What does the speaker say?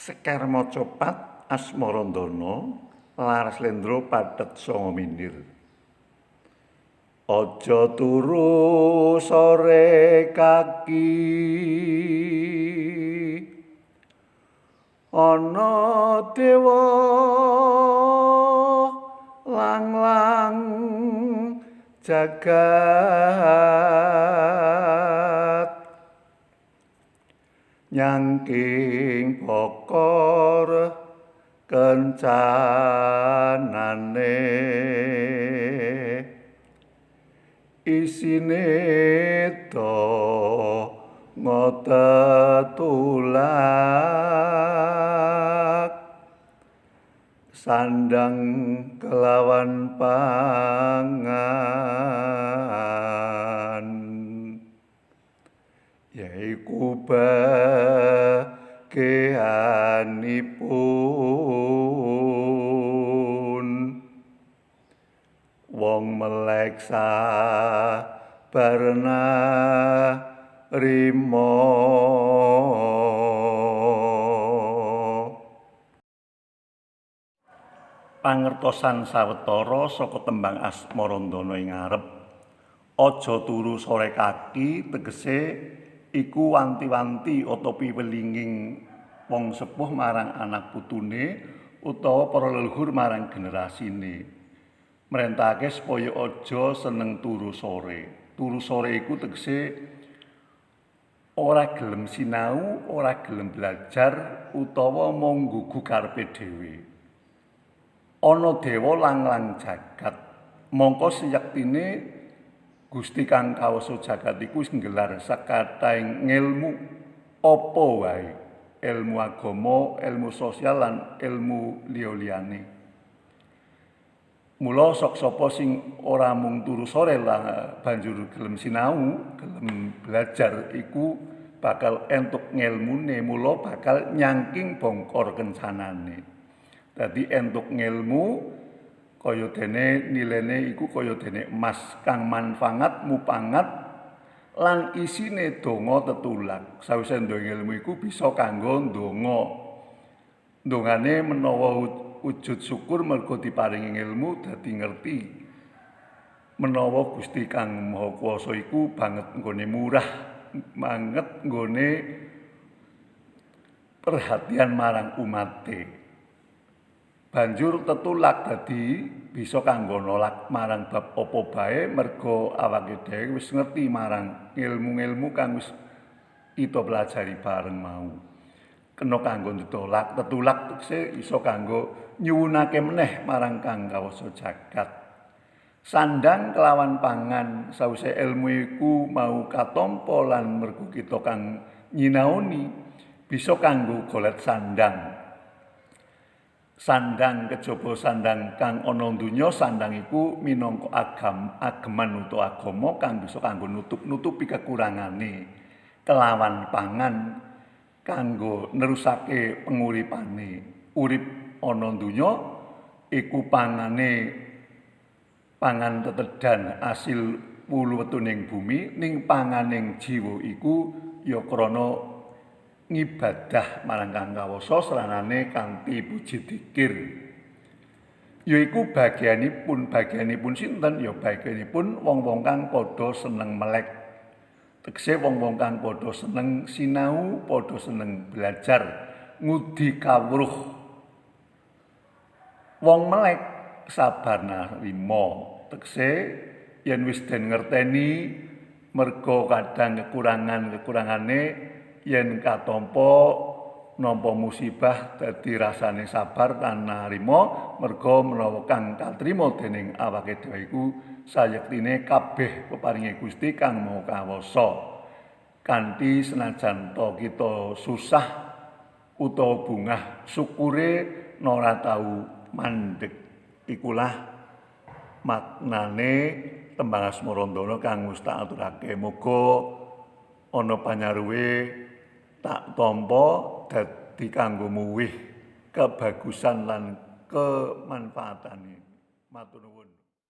Sekar macapat Asmarandana laras lendra pathet sanga minir. Aja turu sore kaki, ana dewa lang-lang jagat, nyangking bokor kencanane, isine do ngotetulak, sandang kelawan pangan, yaiku bageanipun wong melek sabar narima. Pangertosan sawetara saka tembang Asmarandana ing ngarep. Aja turu sore kaki tegese iku wanti-wanti utawa piwelinging wong sepuh marang anak putune utawa para leluhur marang generasine. Merentahake supaya aja seneng turu sore. Turu sore iku tegese ora gelem sinau, ora gelem belajar utawa mung nggugu karepe dhewe. Ana dewa lang-lang jagat. Mongko siyektine Gusti kang kawasa jagat iku wis nggelar sakathahing ngelmu apa wae, ilmu agama, ilmu sosial lan ilmu liya-liyane. Mula sok sapa sing ora mung turu sore lah banjur gelem sinau, gelem belajar iku bakal entuk ngelmune, mula bakal nyangking bongkor kencanane. Dadi entuk ngelmu kaya dene nilene iku kaya dene emas kang manfaat mupangat lan isine donga tetulak. Sawise duwe ilmu iku bisa kanggo ndonga. Ndongane menawa wujud syukur mergo diparingi ilmu dadi ngerti menawa Gusti kang Maha Kuwasa iku banget nggone murah, banget nggone perhatian marang umate. Banjur tetulak dadi bisa kanggo nolak marang bab apa bae mergo awake dhewe wis ngerti marang ilmu-ilmu kang wis kita pelajari bareng mau. Kena kanggo ditolak, tetulak tegese iso kanggo nyuwunake meneh marang kang kawasa jagat. Sandang kelawan pangan sawise ilmu iku mau katampa lan mergo kita kang nyinaoni bisa kanggo golet sandang. Sandang kejaba sandang kang ana donya, sandang iku minangka ageman utawa agama kang bisa kanggo nutup-nutupi kekurangane kelawan pangan kanggo nerusake penguripane. Urip ana donya iku pangane pangan tetedan asil wulu wetuning bumi, ning panganing jiwa iku ya krana ngibadah marang kang kawasa sranane kanthi puji dikir. Yaiku bagianipun sinten? Ya bagianipun wong-wong kang padha seneng melek. Tegese wong-wong kang padha seneng sinau, padha seneng belajar, ngudi kawruh. Wong melek sabar narima. Tegese yen wis den ngerteni mergo kadang kekurangan-kekurangane yen katampa nampa musibah dadi rasane sabar lan narima merga menawa kang katrima dening awake dhewe iku sayektine kabeh peparinge Gusti kang Maha Kawasa. Kanthi senajan ta kita susah utawa bungah, syukure ora tau mandeg. Ikulah maknane tembang Asmarandana kang wis tak aturake. Muga ana panyaruwe tak tampa dadi kanggo muwih kebagusan lan kemanfaatane. Matur nuwun.